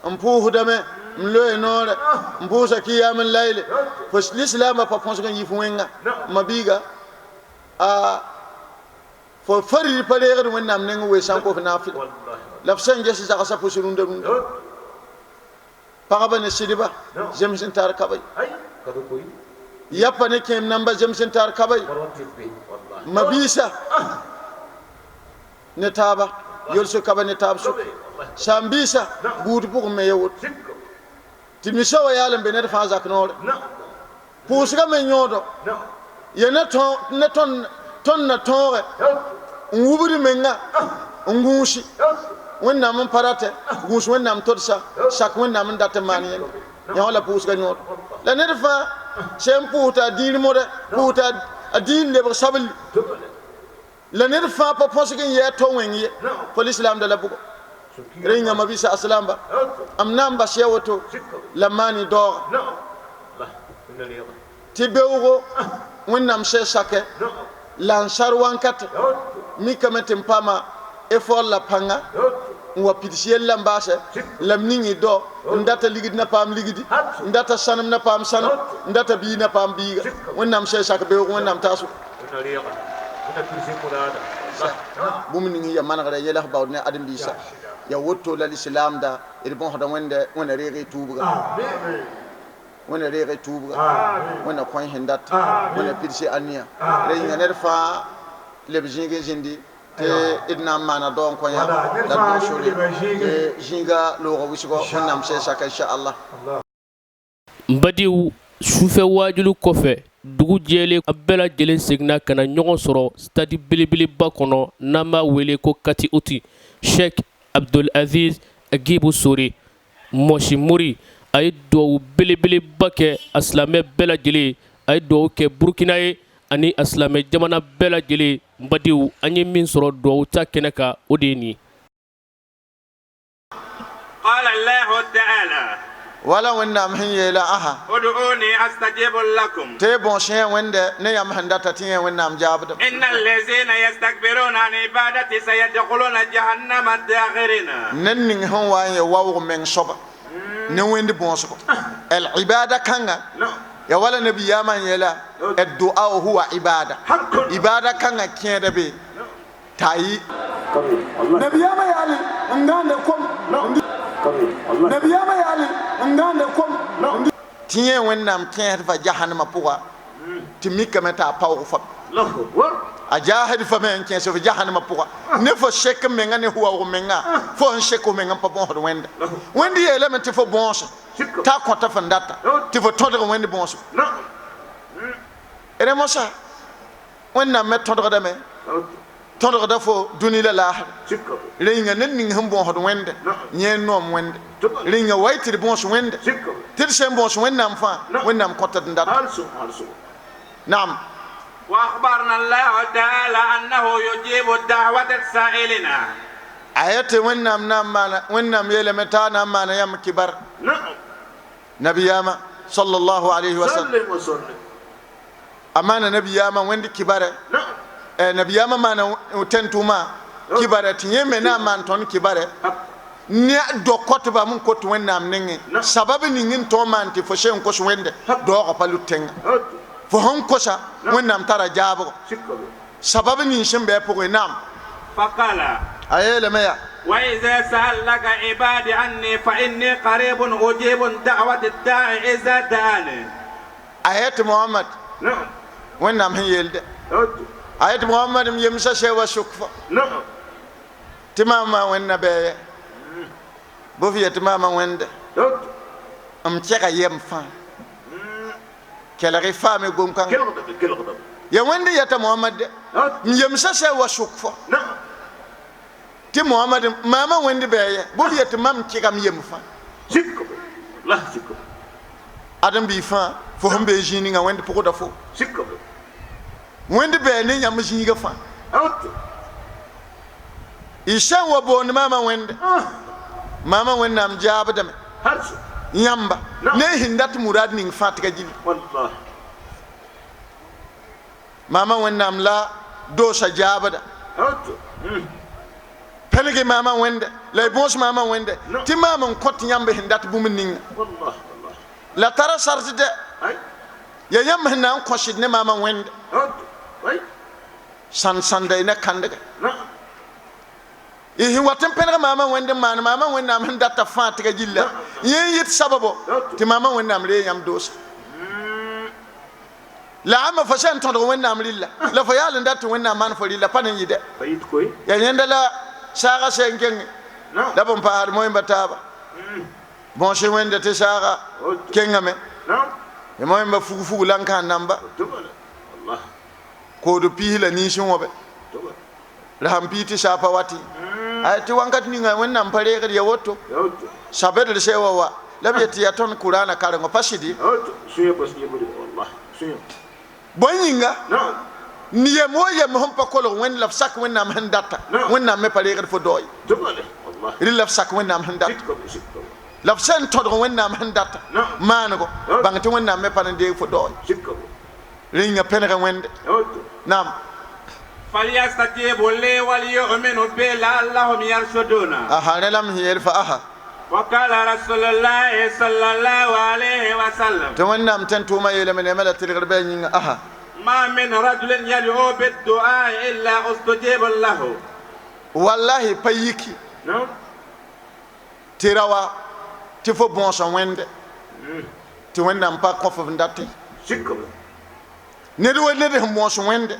n pʋʋsdame n loe noorɛ n pʋʋsa kɩyaam n layle fo lislaambã pa põsg n yif wẽnga ma biiga a fo farid pa reegd wẽnnaam neng wee sã n ko f naafɩla la f sẽn ges zagsã pʋs rũndã rũndã pagba ne sɩdba zems n tar kaba yapa ne kẽem namba zems n tar kaba mabiisa ne taaba yolsg kaba ne taab sʋk sãn-biisa buud pʋgẽ me ya woto tɩ misa wa yaal n be ned fãa zak noore pʋʋsga me yõodo ya ne tõnd na tõoge n wubd menga n gũusi wẽnnaam n pa ratɛ gũus wẽnnaam todsa sak wẽnnaam n dat n maan yẽnda yã wã la pʋʋsga yõodo la ned fãa sẽn pʋʋs t'a dĩir modɛ pʋʋs t'a dĩir lebg sabl la ned fãa pa põsg n yɛɛ to wẽng ye fo lislaamda la bʋgɔ rẽnga mabisa aslamba m na n bas ya woto la maani daooga tɩ beoogo wẽnnaam sɛ sakɛ la n sar wankate mikame tɩ n paama effort la pãnga n wa pids yella n baasɛ la m ning y dao n data ligd na paam ligdi n data sãnem na paam sãnem n data bii na paam biiga wẽnnaam sɛ sak beoog wẽnnaam taasgo bũmb ning ya manegrã yɛls baood ne ãdem-biisã ya woto la l'islam da d bõsda wẽnde wẽnna reeg y tuubga wẽnna reeg y tuubga wẽnna kõe sẽn dat wẽnna pids ãniyã ra yĩnga ned fãa leb zĩig n zĩndi tɩ d na n maana dao n kõ yã la d bõs sore tɩ zĩiga loogã wɩsgɔ wẽnnaam sɛ saka inchallah. N badiw sufɛ waajuli kɔfɛ dugu jɛlen a bɛɛ lajɛlen seginna ka na ɲɔgɔn sɔrɔ stade belebeleba kɔnɔ n'an b'a wele ko kati uti Sheikh Abdul Aziz Agibu Sore Mɔsi Mori a ye duwawu belebeleba kɛ a silamɛ bɛɛ lajɛlen a ye duwawu kɛ Burukina ye ani a silamɛ jamana bɛɛ lajɛlen n badenw an ye min sɔrɔ duwawu ta kɛnɛ kan o de ye nin ye. قال الله تعالى wala wẽnnaam sẽn yeela asa ادعوني استجب لكم tɩ bõos yẽ wẽnde ne yãmb sẽn data tɩ yẽ wẽnnaam jaabdem ان الذين يستكبرون عن عبادتي سيدخلون جهنم داخرين ned ning sẽn wa n ye waoog meng soaba ne wẽnd bõosgo al ibada kãnga ya wala nabiyaamã n yeela addua huwa ibada ibada kãngã kẽeda be t'a yɩ nabiyama yaali n gãande kom nabiyama yaali n gãande kom tɩ yẽ wẽnnaam kẽesd fa jahannamã pʋga tɩ mikame t'a paoog fam a jaasd fame n kẽes f jahannamã pʋga ne fo sek menga ne waoog menga fo sẽn sek f menga n pa bõosd wẽnda wẽnd yeelame tɩ fo bõos t'a kõta fẽn data tɩ fo tõdg wẽnd bõosgo d mosa wẽnnaam me tõdgdame tõdgda fo dũni la laasra rĩnga ned ning sẽn bõosd wẽnde yẽ n noom wẽnde rĩnga wa y tɩ d bõos wẽnde tɩ d sẽn bõos wẽnnaam fãa wẽnnaam kõta d n data naam. واخبرنا الله تعالى انه يجيب الدعوه السائلين ayate wẽnnaam na n maana wẽnnaam yeelame t'a na n maana yãmb kibar nabiyama sallallahu alayhi wa sallam a maana nabiyama wẽnd kibare nabiyama maana tẽn-tʋʋmã Kibare tɩ yẽ me na n maan tõnd kibare ne do kotba mun kot wẽnnaam nengẽ sabab ning n tõog maan tɩ fo sẽn n kos wẽnde daoogã pa lut tẽnga fo sẽn kosa wẽnnaam tara jaabgo sabab ning sẽn bɩ a pʋgẽ naam a yeelame yaa وإذا سألك عبادي عني فإني قريب أجيب دعوة الداعي إذا دعاني آيات محمد نعم وين هي يلد آيات محمد يمسى شيء وشكفة نعم تماما وين بيا بوفي تماما وين أم تشجع يم فان كلا رفاهم يقوم كان كل غضب يا وين يا محمد يمسى شيء وشكفة نعم ti Muhammad mama wendi beye bol yet mam ci kam yem fa sikko la sikko adam bi fa fo hombe jini nga wendi pokoda fo sikko wendi be ne nyam jini ga fa out ishan wa bon mama wendi mama wenda am jaaba dame harsu yamba ne hindat murad ning fa tiga jini wallahi mama wenda am la dosa jaaba da out pelge mama wende la bons mama wende ti mama n kõt yãmb sẽn dat bũmb ninga wallahi wallahi la tara sart dɛ ay ya yãmb sẽn na n kõsd ne maama wẽnde out ay sãn-sãnda y na kãndga نعم y sẽn wat n pẽneg maama wẽnd n maan maama wẽnnaam sẽn data fãa tɩ ka gilla yẽ n yɩt sababo tɩ maama wẽnnaam ree yãmb doosa la ãmba fo sã n tõdg wẽnnaam rɩlla la fo yaal n dat tɩ wẽnnaam maan fo rɩlla pa ne yɩ dɛ fayit koy ya yẽnda la saaga sẽn kẽnge نعم la bõn paasd moẽmba taaba bõs wẽnda tɩ saaga kẽngame نعم ya moẽmba fug-fug la n kãan namba تبلا والله kood piis la ninsẽ wãbe تبلا la sãn pii tɩ saa pa wati ay tɩ wãnkat ninga wẽnnaam pa reegd ya woto out sabedr sɛ wa wa la b yet tɩ yaa tõnd kuraana karengõ pa sɩd out suya bas yebri والله suya bõe yĩnga نعم n yem wo yem sẽn pa kolg wẽnd la f sak wẽnnaam sẽn data wẽnnaam me pa reegd fo daoye تبلا والله rɩ la f sak wẽnnaam sẽn data sikko sikko la f sẽn tõdg wẽnnaam sẽn data maanego bãng tɩ wẽnnaam me pa n deeg fo daoye sikko rẽnga pẽneg wẽnde out naam فليستجيبوا لي وليؤمنوا بي لعلهم يرشدون aha rẽ la m sẽn yeel fa aha وقال رسول الله صلى الله عليه وسلم tɩ wẽnnaam tẽn tʋʋmã yeelame neema la tɩlgr bɩ a yĩnga aha ما من رجل يدعو بالدعاء إلا استجيب له wallahi pa yiki نعم tɩ ra wa tɩ fo bõosã wẽnde tɩ wẽnnaam pa kõ f n dat ye sikko ned wa ned sẽn bõos wẽnde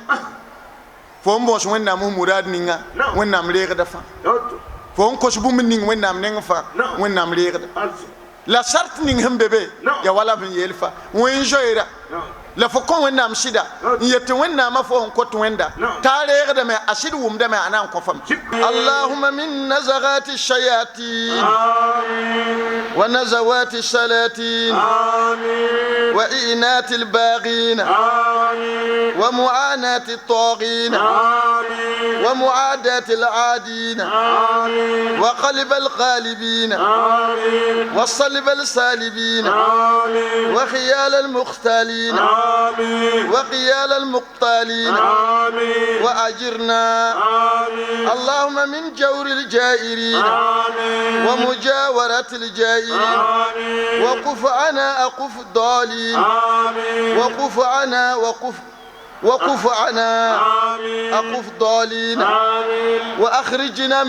fo n bõos wẽnnaam sẽn muraad ninga wẽnnaam reegda fãa out fo n kos bũmb ning wẽnnaam neng fãa wẽnnaam reegda ألف la sart ning sẽn be be ya wala b sẽn yeel fa wẽn zoeera نعم la fo kõ wẽnnaam sɩda n yet tɩ wẽnnaamã fo sẽn kot wẽnda t'a reegdame a sɩd wʋmdame a na n kõ fame اللهم من نزغات الشياطين آمين ونزوات السلاطين آمين وإئنات الباغين آمين ومعاناة الطاغين آمين ومعاداة العادين آمين وقلب القالبين آمين وصلب السالبين آمين وخيال المختالين آمين وقيال المقتالين آمين وأجرنا آمين اللهم من جور الجائرين آمين ومجاورة الجائرين آمين وقف عنا أقف الضالين آمين وقف عنا وقف وقف عنا آمين أقف ضالين آمين وأخرجنا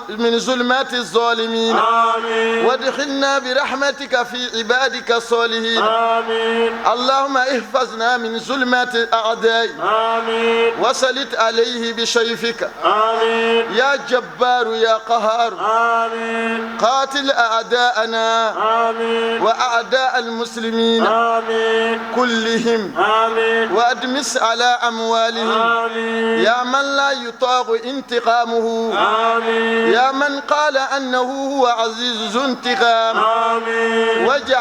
من ظلمات الظالمين آمين وادخلنا برحمتك في عبادك الصالحين آمين اللهم احفظنا من ظلمات الأعداء آمين وسلط عليه بسيفك آمين يا جبار يا قهار آمين قاتل أعداءنا آمين وأعداء المسلمين آمين كلهم آمين وأدمس على أموالهم آمين يا من لا يطاق انتقامه آمين يا من قال أنه هو عزيز ذو انتقام آمين واجعل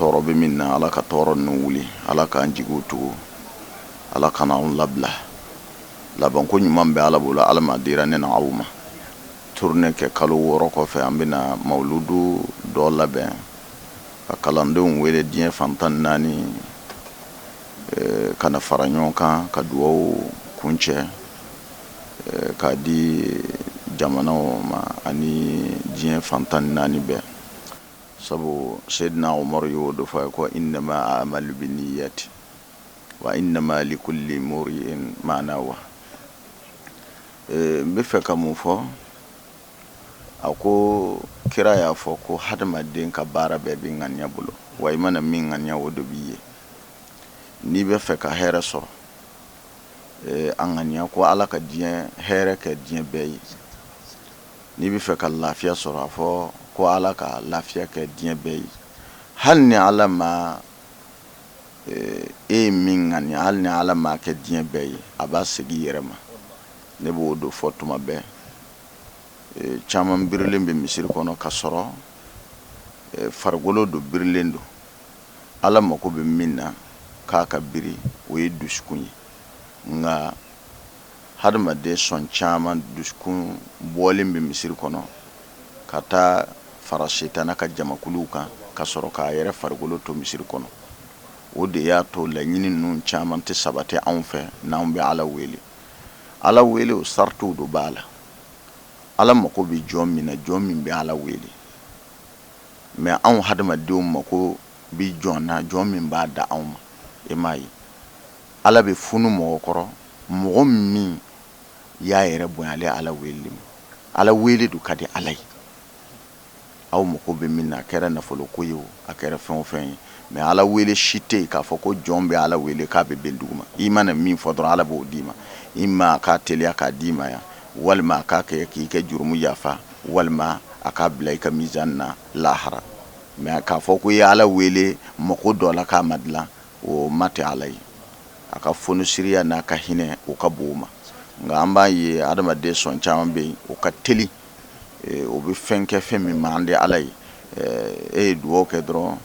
Tɔɔrɔ bɛ min na, Ala ka tɔɔrɔ ninnu wuli, Ala k'an jigiw tugu, Ala kana anw labila. Labanko ɲuman bɛ Ala bolo, Ala m'a dira ne na aw ma. Tournée kɛ kalo 6 kɔfɛ, an bɛna mawuludu dɔ labɛn ka kalandenw wele diɲɛ fan 14 ka na fara ɲɔgɔn kan ka dugawu kuncɛ k'a di jamanaw ma ani diɲɛ fan 14 bɛɛ. Sabu Seyidina Umaru y'o de fɔ a ye ko innama amalu binniyati wa innama likulli muri'in ma nawa. N bɛ fɛ ka mun fɔ? A ko kira y'a fɔ ko hadamaden ka baara bɛɛ bɛ ŋaniya bolo, wa i mana min ŋaniya o de b'i ye. N'i bɛ fɛ ka hɛrɛ sɔrɔ, a ŋaniya ko Ala ka diɲɛ hɛrɛ kɛ diɲɛ bɛɛ ye. N'i bɛ fɛ ka lafiya sɔrɔ, a fɔ ko Ala ka lafiya kɛ diɲɛ bɛɛ ye. Hali ni Ala ma e ye min ŋaniya, hali ni Ala m'a kɛ diɲɛ bɛɛ ye, a b'a segin i yɛrɛ ma. Ne b'o de fɔ tuma bɛɛ. Caman birilen bɛ misiri kɔnɔ ka sɔrɔ farikolo dɔ birilen don. Ala mako bɛ min na k'a ka biri, o ye dusukun ye. Nka hadamaden sɔn caman dusukun bɔlen bɛ misiri kɔnɔ ka taa fara setana ka jamakuluw kan ka sɔrɔ k'a yɛrɛ farikolo to misiri kɔnɔ. O de y'a to laɲini ninnu caman tɛ sabati anw fɛ n'anw bɛ Ala wele. Ala wele, o saritiw dɔ b'a la. Ala mako bɛ jɔn min na, jɔn min bɛ Ala wele. Mais anw hadamadenw mako bɛ jɔn na, jɔn min b'a da anw ma. E m'a ye, Ala bɛ funu mɔgɔ kɔrɔ, mɔgɔ min y'a yɛrɛ bonya ale Ala wele ma. Ala wele dun ka di Ala ye. Aw mako bɛ min na, a kɛra nafolo ko ye o, a kɛra fɛn o fɛn ye, mais Ala wele si tɛ yen k'a fɔ ko jɔn bɛ Ala wele k'a bɛ ben duguma. I mana min fɔ dɔrɔn, Ala b'o d'i ma. I ma a k'a teliya k'a d'i ma yan, walima a k'a kɛ k'i ka jurumu yafa, walima a k'a bila i ka mizan na lahara. Mais k'a fɔ ko i ye Ala wele mako dɔ la k'a ma dilan, o ma tɛ Ala ye. A ka fonisiriya n'a ka hinɛ, o ka bon o ma. Nka an b'a ye adamaden sɔn caman bɛ yen, o ka teli, o bɛ fɛn kɛ fɛn min man di Ala ye. E ye dugawu kɛ dɔrɔn,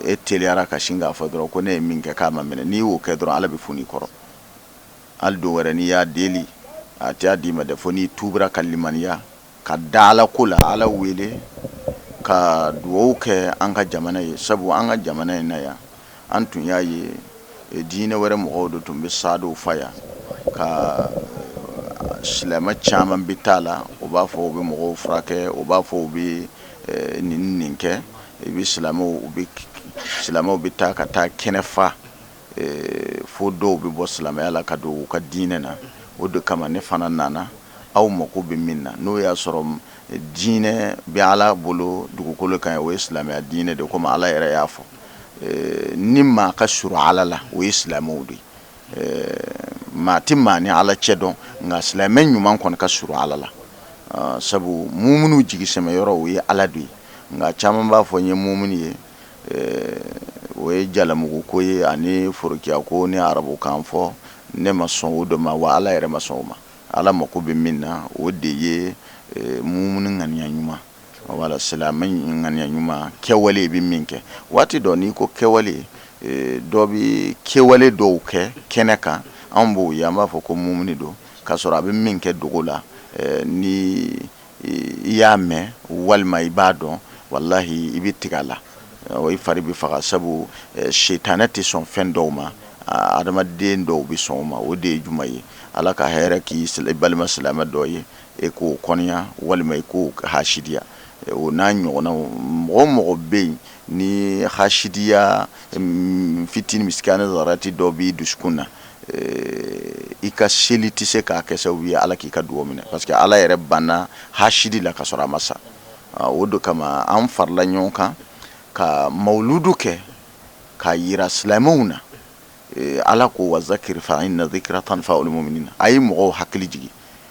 e teliyara ka sin k'a fɔ dɔrɔn ko ne ye min kɛ k'a ma minɛ. N'i y'o kɛ dɔrɔn, Ala bɛ funu i kɔrɔ. Hali don wɛrɛ n'i y'a deli, a tɛ d'i ma dɛ, fo n'i tubira ka limaniya ka da Ala ko la, Ala wele ka dugawu kɛ an ka jamana ye. Sabu an ka jamana in na yan, an tun y'a ye diinɛ wɛrɛ mɔgɔw de tun bɛ sadow fa yan, ka silamɛ caman bɛ taa la, u b'a fɔ u bɛ mɔgɔw furakɛ, u b'a fɔ u bɛ nin nin kɛ. I bɛ silamɛw, u bɛ silamɛw bɛ taa ka taa kɛnɛ fa, fo dɔw bɛ bɔ silamɛya la ka don u ka diinɛ na. O de kama ne fana nana. Aw mako bɛ min na, n'o y'a sɔrɔ diinɛ bɛ Ala bolo dugukolo kan, o ye silamɛya diinɛ de, komi Ala yɛrɛ y'a fɔ, ni maa ka surun Ala la, o ye silamɛw de ye. Maa tɛ maa ni Ala cɛ dɔn, nka silamɛ ɲuman kɔni ka surun Ala la, sabu muminuw jigi sɛmɛyɔrɔ o ye Ala de ye. Nka caman b'a fɔ n ye mumini ye, o ye jalamugu ko ye ani forokiya ko ni arabukan fɔ. Ne ma sɔn o dɔ ma, wa Ala yɛrɛ ma sɔn o ma. Ala mako bɛ min na, o de ye mumuni ŋaniya ɲuman, wala silamɛ ŋaniya ɲuman, kɛwale bɛ min kɛ. Waati dɔ n'i ko kɛwale, dɔ bɛ kɛwale dɔw kɛ kɛnɛ kan, anw b'o ye, an b'a fɔ ko mumuni don, k'a sɔrɔ a bɛ min kɛ dogo la, ni i y'a mɛn walima i b'a dɔn, walahi i bɛ tigɛ a la, i fari bɛ faga. Sabu sitanɛ tɛ sɔn fɛn dɔw ma, adamaden dɔw bɛ sɔn o ma. O de ye jumɛn ye? Ala ka hɛrɛ k'i balima silamɛ dɔ ye, e k'o kɔniya walima i k'o hasidiya, o n'a ɲɔgɔnnaw. Mɔgɔ mɔgɔ bɛ yen ni hasidiya fitinin misikala zarati dɔ b'i dusukun na, i ka seli tɛ se k'a kɛ sababu ye Ala k'i ka dugawu minɛ, parce que Ala yɛrɛ banna hasidi la ka sɔrɔ a ma sa. O de kama an farala ɲɔgɔn kan ka mawuludu kɛ k'a yira silamɛw na. Ala ko wa zakiri fa inna zikira tanfa'ul mu'minina, a ye mɔgɔw hakili jigin,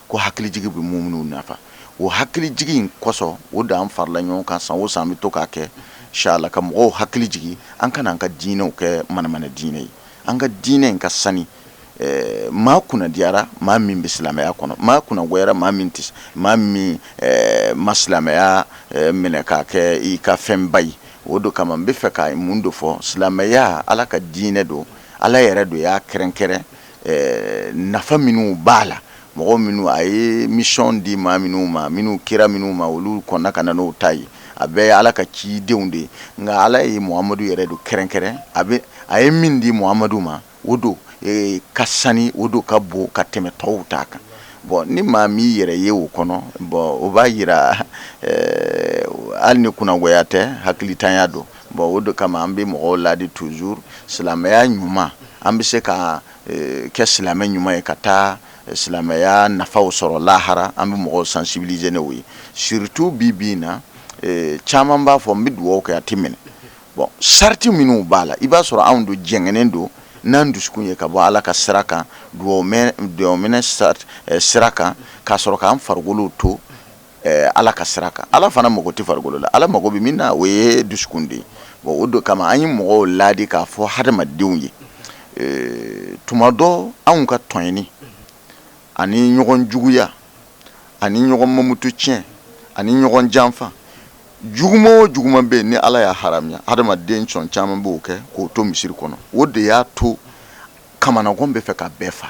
ko hakilijigi bɛ muminuw nafa. O hakilijigi in kosɔn, o de an farala ɲɔgɔn kan san o san, an bɛ to k'a kɛ inshallah, ka mɔgɔw hakili jigin an kana an ka diinɛw kɛ manamana diinɛ ye. An ka diinɛ in ka sani. Maa kunnadiyara maa min bɛ silamɛya kɔnɔ, maa kunnagoyara maa min tɛ, maa min ma silamɛya minɛ k'a kɛ i ka fɛnba ye. O do kama n bɛ fɛ ka mun do fɔ, silamɛya Ala ka diinɛ don, Ala yɛrɛ do y'a kɛrɛnkɛrɛn nafa minnu b'a la, mɔgɔ minnu a ye mission di maa minnu ma, minnu kira minnu ma, olu kɔnna ka na n'o ta ye. A bɛɛ ye Ala ka cidenw de ye, nka Ala ye Muhamadu yɛrɛ do kɛrɛnkɛrɛn. A bɛ a ye min di Muhamadu ma, o do ka sani, o do ka bon ka tɛmɛ tɔw ta kan. Bon, ni maa m'i yɛrɛ ye o kɔnɔ, bon, o b'a yira hali ni kunnagoya tɛ, hakilitanya don. Bon, o do kama an bɛ mɔgɔw laadi toujours, silamɛya ɲuman, an bɛ se ka kɛ silamɛ ɲuman ye ka taa silamɛya nafaw sɔrɔ lahara. An bɛ mɔgɔw sensibiliser n'o ye, surtout bi bi in na. Caman b'a fɔ n bɛ dugawu kɛ, a tɛ minɛ. Bon, sariti minnu b'a la, i b'a sɔrɔ anw don jɛngɛnen don n'an dusukun ye ka bɔ Ala ka sira kan, dugawu minɛ sira kan, k'a sɔrɔ k'an farikolo to Ala ka sira kan. Ala fana mago tɛ farikolo la, Ala mago bɛ min na, o ye dusukun de ye. Bon, o do kama an ye mɔgɔw laadi k'a fɔ hadamadenw ye, tuma dɔ anw ka tɔɲɛni ani ɲɔgɔn juguya ani ɲɔgɔn mamutu tiɲɛ ani ɲɔgɔn janfa, juguman o juguman bɛ yen ni Ala y'a haramuya, hadamaden sɔn caman b'o kɛ k'o to misiri kɔnɔ. O de y'a to kamanagan bɛ fɛ ka bɛɛ fa.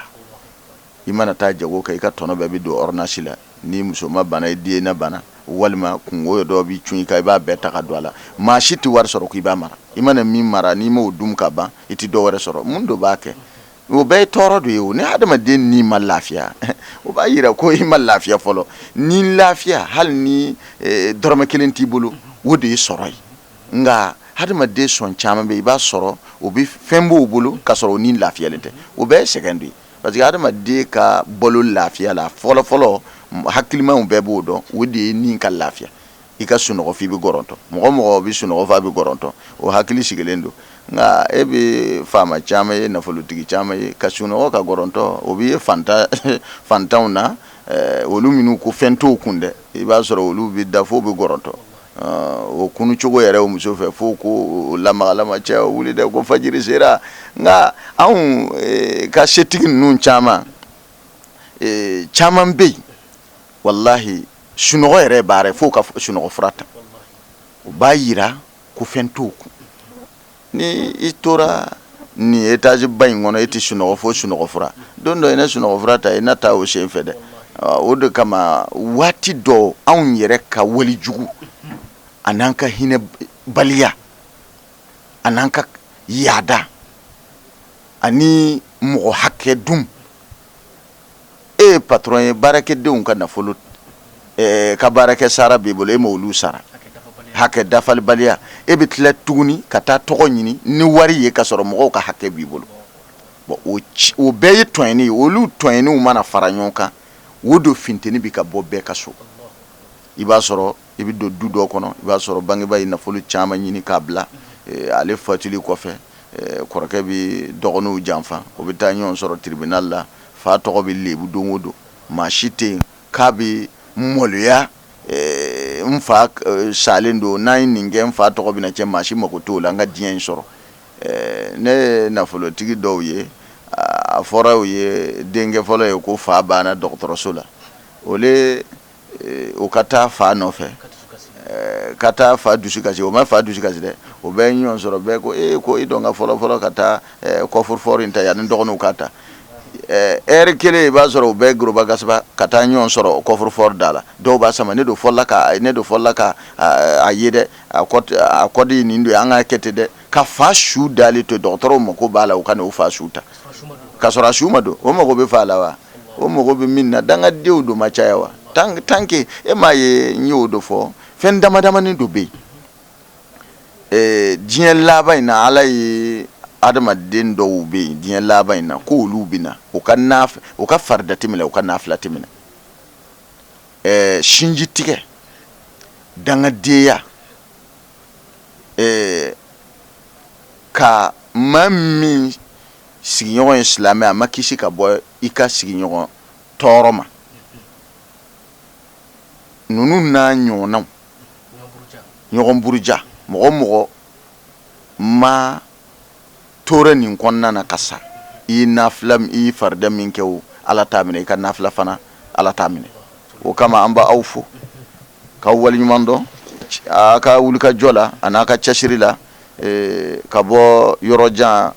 I mana taa jago kɛ, i ka tɔnɔ bɛɛ bɛ don ordonnance la. Ni muso ma bana, i den na bana, walima kungo dɔ b'i cun i kan, i b'a bɛɛ ta ka don a la. Maa si tɛ wari sɔrɔ k'i b'a mara. I mana min mara, n'i m'o dun ka ban, i tɛ dɔ wɛrɛ sɔrɔ. Mun do b'a kɛ? O bɛɛ ye tɔɔrɔ dɔ ye. O ni hadamaden ni ma lafiya, o b'a yira ko i ma lafiya fɔlɔ. Ni lafiya, hali ni dɔrɔmɛ kelen t'i bolo, o de ye sɔrɔ ye. Nka hadamaden sɔn caman bɛ, i b'a sɔrɔ o bɛ fɛn b'o bolo k'a sɔrɔ o ni lafiyalen tɛ. O bɛɛ ye sɛgɛn dɔ ye, parce que hadamaden ka balo lafiya la fɔlɔ fɔlɔ, hakilimaw bɛɛ b'o dɔn, o de ye ni ka lafiya. I ka sunɔgɔ f'i bɛ gɔrɔntɔ. Mɔgɔ mɔgɔ bɛ sunɔgɔ f'a bɛ gɔrɔntɔ, o hakili sigilen don. Nka e bɛ faama caman ye, nafolotigi caman ye, ka sunɔgɔ ka gɔrɔntɔ, o bɛ ye fantanw na, olu minnu ko fɛn t'o kun dɛ. I b'a sɔrɔ olu bɛ da fo bɛ gɔrɔntɔ, o kunu cogo yɛrɛ o muso fɛ fo ko lamagalama, cɛ wuli dɛ, ko fajiri sera. Nka anw ka setigi ninnu caman caman bɛ yen, walahi, sunɔgɔ yɛrɛ baara ye, fo ka sunɔgɔ fura ta. O b'a yira ko fɛn t'o kun. Ni i tora nin étage ba in kɔnɔ, e tɛ sunɔgɔ fo sunɔgɔ fura, don dɔ i na sunɔgɔ fura ta, i na taa o sen fɛ dɛ. O de kama waati dɔ anw yɛrɛ ka wali jugu an'an ka hinɛ baliya an'an ka yaada ani mɔgɔ hakɛ dun. E ye patron ye, baarakɛdenw ka nafolo, ka baarakɛ sara b'i bolo, e ma olu sara, hakɛ dafalibaliya. E bɛ tila tuguni ka taa tɔgɔ ɲini ni wari ye, ka sɔrɔ mɔgɔw ka hakɛ b'i bolo. Bon, o bɛɛ ye tɔɲɛni ye. Olu tɔɲɛniw mana fara ɲɔgɔn kan, o don finteni bɛ ka bɔ bɛɛ ka so. I b'a sɔrɔ i bɛ don du dɔ kɔnɔ, i b'a sɔrɔ bangebaa ye nafolo caman ɲini k'a bila. Ale fatuli kɔfɛ, kɔrɔkɛ bɛ dɔgɔninw janfa, o bɛ taa ɲɔgɔn sɔrɔ tribunal la. Fa tɔgɔ bɛ lebu don o don, maa si tɛ yen k'a bɛ maloya. N fa salen don, n'a ye nin kɛ, n fa tɔgɔ bɛna cɛ. Maa si mako t'o la, n ka diɲɛ in sɔrɔ. Ne ye nafolotigi dɔw ye, a fɔra u ye denkɛ fɔlɔ ye ko fa banna dɔgɔtɔrɔso la, o le o ka taa fa nɔfɛ, ka taa fa dusu kasi. O ma fa dusu kasi dɛ, o bɛɛ ye ɲɔgɔn sɔrɔ. Bɛɛ ko ee, ko i dɔn ka fɔlɔ fɔlɔ ka taa coffre-fort in ta yanni dɔgɔninw ka ta. Ɛri kelen, i b'a sɔrɔ u bɛɛ goroba gasaba ka taa ɲɔgɔn sɔrɔ coffre-fort da la. Dɔw b'a sama, ne don fɔlɔla ka, ne don fɔlɔla ka a ye dɛ, a kɔdi nin don, an ka kɛ ten dɛ. Ka fa su dalen to, dɔgɔtɔrɔw mako b'a la, u ka n'o fa su ta, ka sɔrɔ a su ma don. O mago bɛ fa la wa? O mago bɛ min na, dangadenw don ma caya wa? Tant que e m'a ye, n y'o dɔ fɔ, fɛn dama damani dɔ bɛ yen diɲɛ laban in na. Ala ye adamaden dɔw bɛ yen diɲɛ laban in na ko olu bɛ na, u ka farida tɛ minɛ, u ka nafila tɛ minɛ. Sinji tigɛ, dangadenya, ka maa min sigiɲɔgɔn ye silamɛ, a ma kisi ka bɔ i ka sigiɲɔgɔn tɔɔrɔ ma, ninnu n'a ɲɔgɔnnaw, ɲɔgɔn buruja. Mɔgɔ mɔgɔ ma tora nin kɔnɔna na ka sa, i ye nafila, i ye farida min kɛ, o Ala t'a minɛ, i ka nafila fana Ala t'a minɛ. O kama an b'aw fo k'aw waleɲuman dɔn. a ka wulikajɔ la a n'a ka cɛsiri la ka bɔ yɔrɔ jan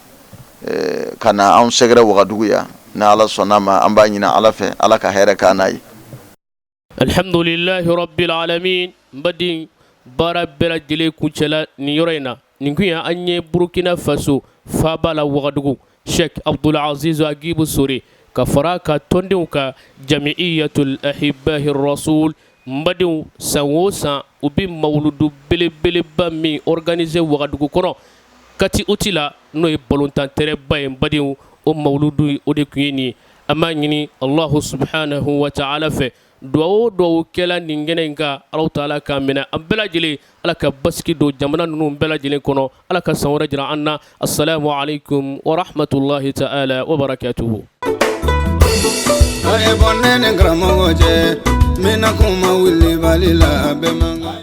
ka na anw sɛgɛrɛ Wagadugu yan. Ni Ala sɔnna ma, an b'a ɲini Ala fɛ, Ala ka hɛrɛ k'an n'a ye. Alhamdulilahi rabbil alamin. N baden, baara bɛɛ lajɛlen kuncɛla nin yɔrɔ in na. Nin kun ye an ye Burukina Faso faaba la Wagadugu, Sheikh Abdul Aziz Agibu Sore ka fara ka tɔndenw ka Jamiiyatul Ahibahi Rasul. N badenw, san o san u bɛ mawuludu belebeleba min organiser Wagadugu kɔnɔ 4 août la, n'o ye balontan terrain ba ye, n badenw, o mawuludu o de tun ye nin ye. An b'a ɲini Allahu subhanahu wa ta'ala fɛ, duwawu o duwawu kɛla nin kɛnɛ in kan, Alahu taala k'a minɛ an bɛɛ lajɛlen. Ala ka basigi don jamana ninnu bɛɛ lajɛlen kɔnɔ. Ala ka san wɛrɛ jira an na. Assalamu alaikum wa rahmatullahi ta'ala wa barakatuhu. A ye bɔ ne ni karamɔgɔ cɛ, n bɛna kuma wulibali la, a bɛɛ man kan.